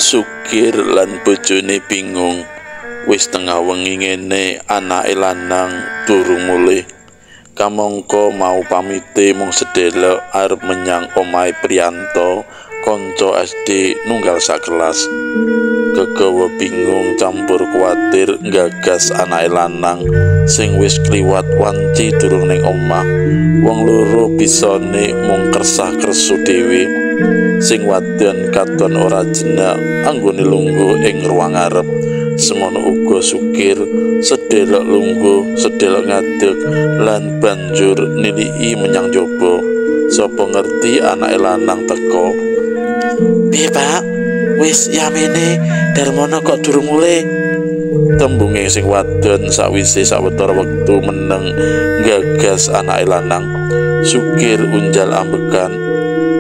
Sukir lan bojone bingung. Wis tengah wengi ngene anake lanang durung mulih. Kamangka mau pamite mung sedelok arep menyang omahe Priyanto, kanca SD nunggal sakelas. Kegawa bingung campur kuwatir nggagas anake lanang sing wis kliwat wanci durung ning omah. Wong loro bisane mung kersah-kersu dhewe. Sing wadon katon ora jenak anggone lungguh ing ruang ngarep. Semono uga Sukir sedelok lungguh, sedelok ngadeg lan banjur niliki menyang jaba. Sapa ngerti anake lanang teka. "Piye, Pak? Wis yamene Darmono kok durung mulih?" Tembunge sing wadon sawise sawetara wektu meneng nggagas anake lanang. Sukir unjal ambekan.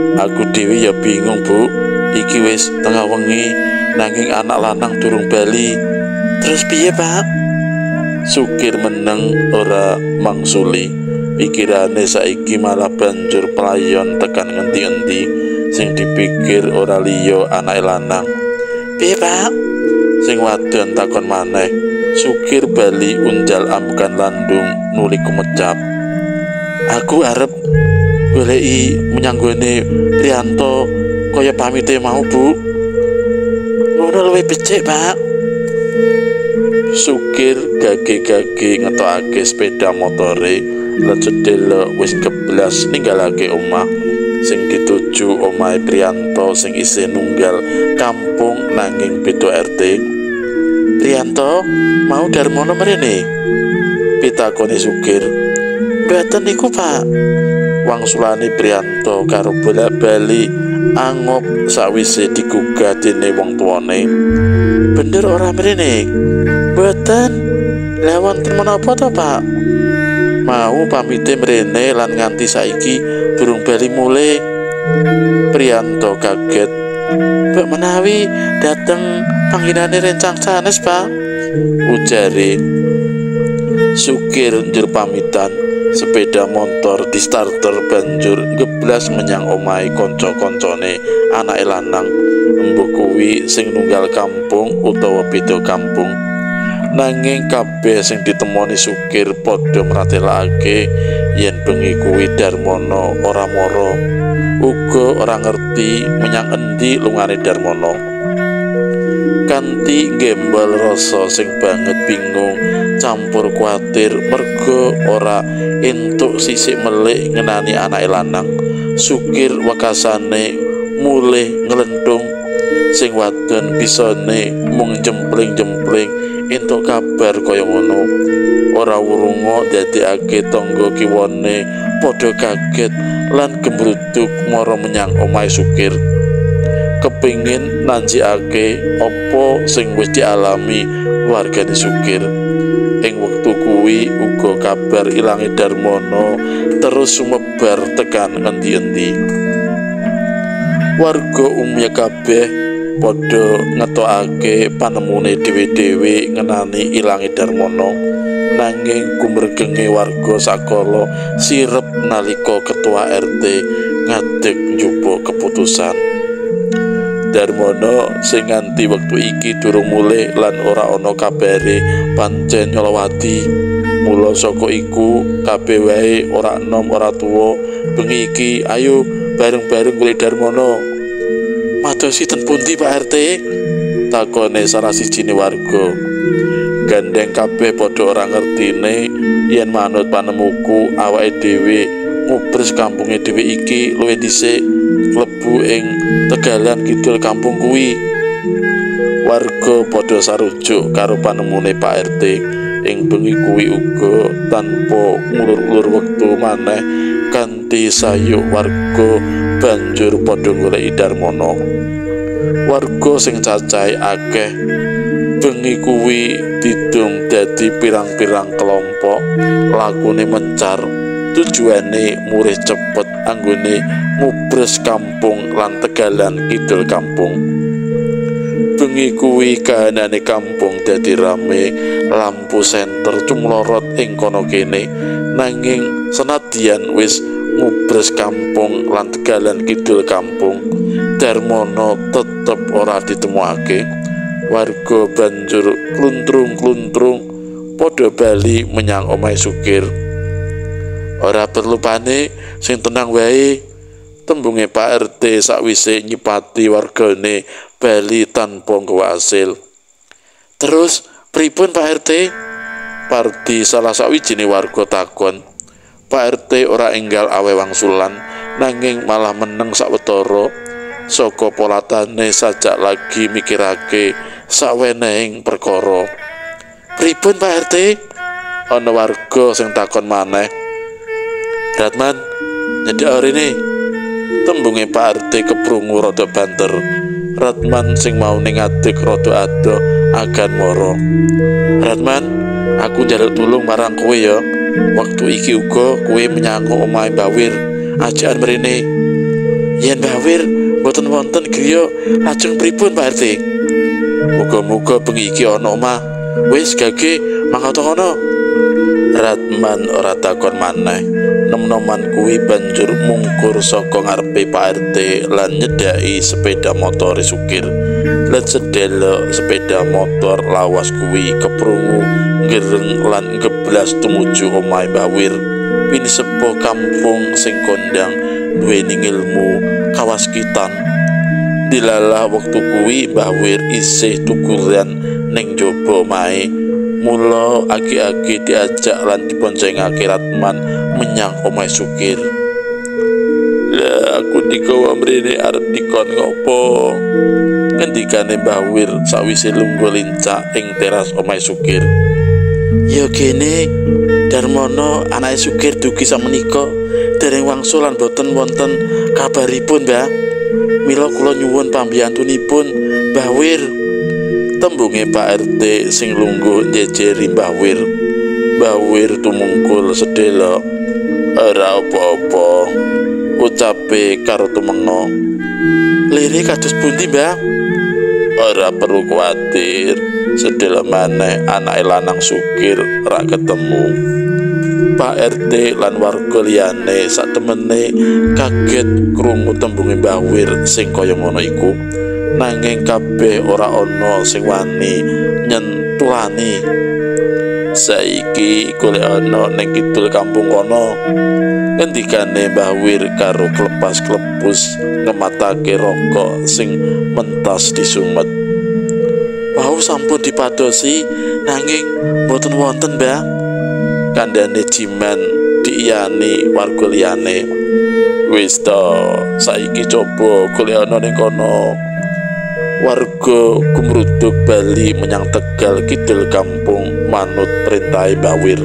"Aku dhewe ya bingung, Bu. Iki wis tengah wengi nanging anak lanang durung bali. Terus piye, Pak?" Sukir meneng ora mangsuli. Pikirane saiki malah banjur playon tekan ngendi-endi. Sing dipikir ora liya anake lanang. "Piye, Pak?" Sing wadon takon maneh. Sukir bali unjal ambekan landung nuli kumecap. "Aku arep goleki menyang gone Priyanto kaya pamite mau, Bu." "Ngono luwih becik, Pak." Sukir gage-gage ngetokake sepeda motore lan sedelok wis keblas ninggalake omah sing dituju omahe Priyanto sing isih nunggal kampung nanging beda RT. "Priyanto, mau Darmono mrene?" pitakone Sukir. "Mboten niku, Pak." Wangsulane Priyanto karo bolak-bali angop sawise digugah dening wong tuane. "Bener ora mrene?" "Mboten. Lah wonten menapa to, Pak?" "Mau pamite mrene lan nganti saiki durung bali mulih." Priyanto kaget. "Mbok menawi dateng panggenane rencang sanes, Pak," ujare. Sukir njur pamitan. Sepeda motor di starter banjur ngeblas menyang omahe kanca-kancane anake lanang, embuh kuwi sing nunggal kampung utawa beda kampung. Nanging kabeh sing ditemoni Sukir padha mratelakake yen bengi kuwi Darmono ora mara, uga ora ngerti menyang endi lungane Darmono. Kanthi nggembol rasa sing banget bingung campur kuatir merga ora entuk sisik melik ngenani anake lanang, Sukir wekasane mulih nglenthung. Sing wadon bisane mung jempling-jempling entuk kabar kaya ngono. Ora wurunga ndadekake tangga kiwane padha kaget lan gemruduk mara menyang omahe Sukir. Kepingin nanjikake apa sing wis dialami wargane Sukir. Ing wektu kuwi uga kabar ilange Darmono terus sumebar tekan ngendi-endi. Warga umumnya kabeh padha ngetokake panemune dhewe-dhewe ngenani ilange Darmono. Nanging gumregenge warga sakala sirep nalika ketua RT ngadeg njupuk keputusan. Darmono sing nganti wektu iki durung mulih lan ora ana kabare pancen nyolowati. Mula saka iku kabeh wae ora enom ora tuwa bengi iki ayo bareng-bareng golek Darmono. "Madosi ten pundi, Pak RT?" takone salah sijine warga. Gandeng kabeh padha ora ngertine yen manut panemuku awake dhewe ngubres kampunge dhewe iki luwih dhisik klebu ing tegalan kidul kampung kuwi. Warga padha sarujuk karo panemune Pak RT. Ing bengi kuwi uga tanpa ngulur-ulur wektu maneh kanthi sayuk warga banjur padha goleki Darmono. Warga sing cacahe akeh bengi kuwi didum dadi pirang-pirang kelompok, lakune mencar, tujuane murih cepet anggone ngubres kampung lan tegalan kidul kampung. Bengi kuwi kahanane kampung dadi rame, lampu senter cumlorot ing kono kene. Nanging senadyan wis ngubres kampung lan tegalan kidul kampung, Darmono tetep tetep ora ditemuake. Warga banjur kluntrung-kluntrung padha bali menyang omahe Sukir. Ora perlu panik, sing tenang wae, tembunge Pak RT sakwise nyipati wargane bali tanpa nggawa asil. Terus pripun Pak RT? Pardi salah sawijine warga takon. Pak RT ora enggal awe wangsulan, nanging malah meneng sawetara. Saka polatane sajak lagi mikirake sawenehing perkara. Pripun Pak RT? Ana warga sing takon maneh. Ratman, nyedhak rene. Tembunge Pak RT keprungu rada banter. Ratman sing mau ning ngadeg rada adoh agan mara. Ratman, aku njaluk tulung marang kowe ya. Wektu iki uga kowe menyang omahe Mbah Wir, ajakan mrene. Yen Mbah Wir mboten wonten griya, lajeng pripun Pak RT? Muga-muga bengi iki ana omah. Wis gage mangkat kono. Ratman ora takon maneh. Nem-neman kuwi banjur mungkur saka ngarepe Pak RT lan nyedhaki sepeda motor Sukir. Lan sedelok sepeda motor lawas kuwi keprungu gereng lan geblas tumuju omahe Mbah Wir. Pinisepuh kampung sing kondang duweni ngilmu kawaskitan. Dilalah wektu kuwi Mbah Wir isih tuguran ning jaba omahe. Mula agi-agi diajak lan diboncengake Ratman menyang omahe Sukir. Lah aku digawa mrene arep dikon ngopo? Ngendikane Mbah Wir sawise lungguh lincak ing teras omahe Sukir. Ya kene Darmono anake Sukir dugi samenika dereng wangsul lan boten wonten kabaripun, Mbah. Mila kula nyuwun pambiyantunipun Mbah Wir. Tembunge Pak RT sing lungguh njejeri Mbah Wir. Mbah Wir tumungkul sedelok. Ora apa-apa, ucape karo tumenga. Lire kados pundi, Mbah? Ora perlu kuwatir, sedelok maneh anake lanang Sukir rak ketemu. Pak RT lan warga liyane satemene kaget krungu tembunge Mbah Wir sing kaya ngono iku. Nanging kabeh ora ana sing wani nyentulani. Saiki golek ana ning kidul kampung kono, ngendikane Mbah Wir karo klepas-klepus ngematake rokok sing mentas disumet. Wau sampun dipadosi nanging mboten wonten, Mbah. Kandhane Jiman diiyani warga liyane. Wis to, saiki coba golek ana ning kono. Warga gumruduk bali menyang Tegal kidul kampung manut perintahe Mbah Wir.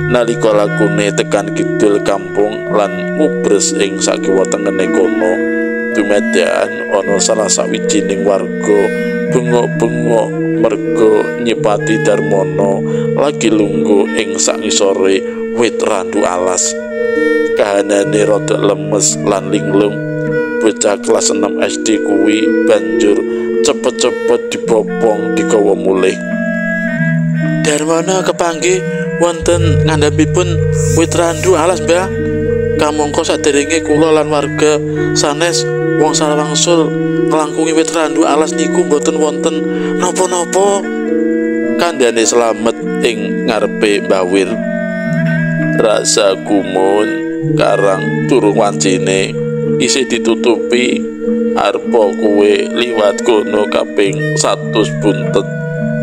Nalika lakune tekan kidul kampung lan ngubres ing sakiwa tengene kono, dumadakan ana salah sawijining warga bengok-bengok merga nyipati Darmono lagi lungguh ing sangisore wit randu alas. Kahanane rada lemes lan linglung. Bocah kelas 6 SD kuwi banjur cepet-cepet dibopong digawa mulih. Darmono kepanggih wonten ngandhapipun wit randu alas, Mbah. Kamangka saderenge kula lan warga sanes wong salwangsul nglangkungi wit randu alas niku mboten wonten napa-napa. Kandhane slamet ing ngarepe Mbah Wir. Rasa gumun karang durung wancine isih ditutupi arpa kuwe liwat kono kaping 100 buntet.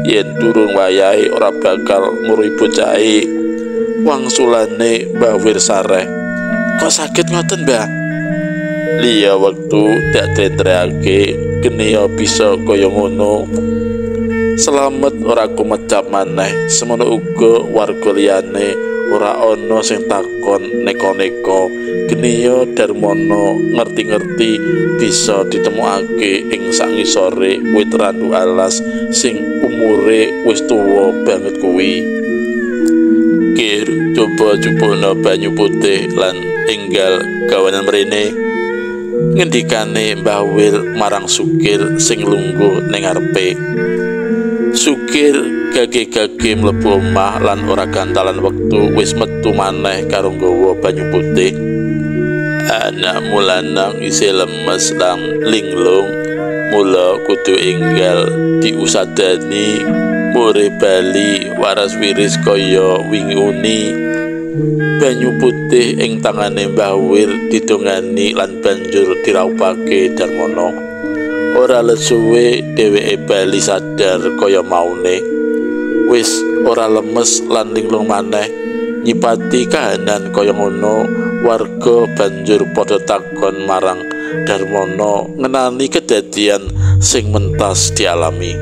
Yen durung wayahe ora bakal nguri bocahe. Wangsulane Mbah Wir sareh. Kok sakit ngoten, Mbah? Liya wektu dak dentreake geniya bisa kaya ngono. Slamet ora kumecap maneh, semono uga warga liyane ora ana sing takon neka-neka. Geniya Darmono ngerti-ngerti bisa ditemokake ing sangisore wit randu alas sing umure wis tuwa banget kuwi. Kir, coba cupono banyu putih lan enggal gawanan mrene. Ngendikane Mbah Wir marang Sukir sing lungguh ning ngarepe. Sukir gage-gage mlebu omah lan ora gantalan wektu wis metu maneh karo nggawa banyu putih. Anakmu lanang isih lemes lan linglung. Mula kudu enggal diusadani mure bali waras wiris kaya wingi uni. Banyu putih ing tangane Mbah Wir didongani lan banjur diraupake Darmono. Ora let suwe dheweke bali sadar kaya maune. Wis ora lemes lan linglung maneh. Nyipati kahanan kaya ngono, warga banjur padha takon marang Darmono ngenani kedadian sing mentas dialami.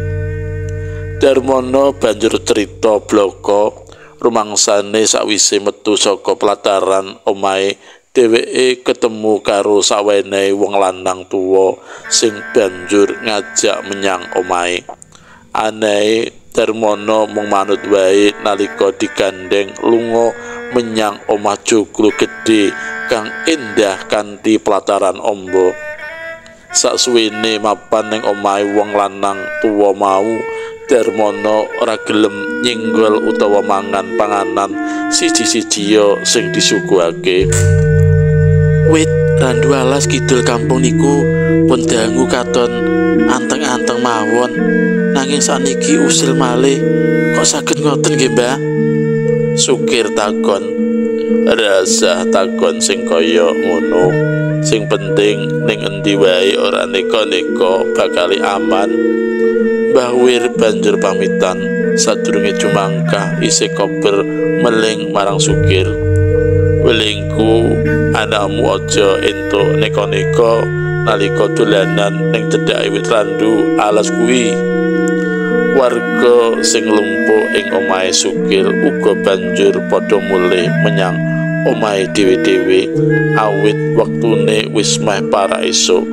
Darmono banjur cerita bloko rumangsane sakwise metu saka pelataran omahe dheweke ketemu karo sawenehe wong lanang tuwa sing banjur ngajak menyang omahe. Anehe Darmono mung manut wae nalika digandeng lunga menyang omah joglo gedhe kang endah kanthi pelataran amba. Saksuwene mapan ning omahe wong lanang tuwa mau, Darmono ora gelem nyenggol utawa mangan panganan siji-sijiya sing disuguhake. Wit randu alas kidul kampung niku pun dangu katon anteng-anteng mawon, nanging sakniki usil malih. Kok saged ngoten nggih, Mbah? Sukir takon. Rasah takon sing kaya ngono. Sing penting ning endi wae ora neka-neka bakal aman. Mbah Wir banjur pamitan sadurunge jumangkah isih kober meling marang Sukir. Welingku, anakmu aja entuk neka-neka nalika dolanan ning cedhake wit randu alas kuwi. Warga sing lumpuh ing omahe Sukir uga banjur padha mulih menyang omahe dhewe-dhewe awit wektune wis meh para esuk.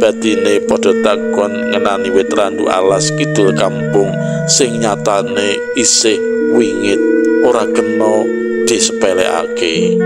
Batine padha takon ngenani wit randu alas kidul kampung sing nyatane isih wingit ora kena disepelekake.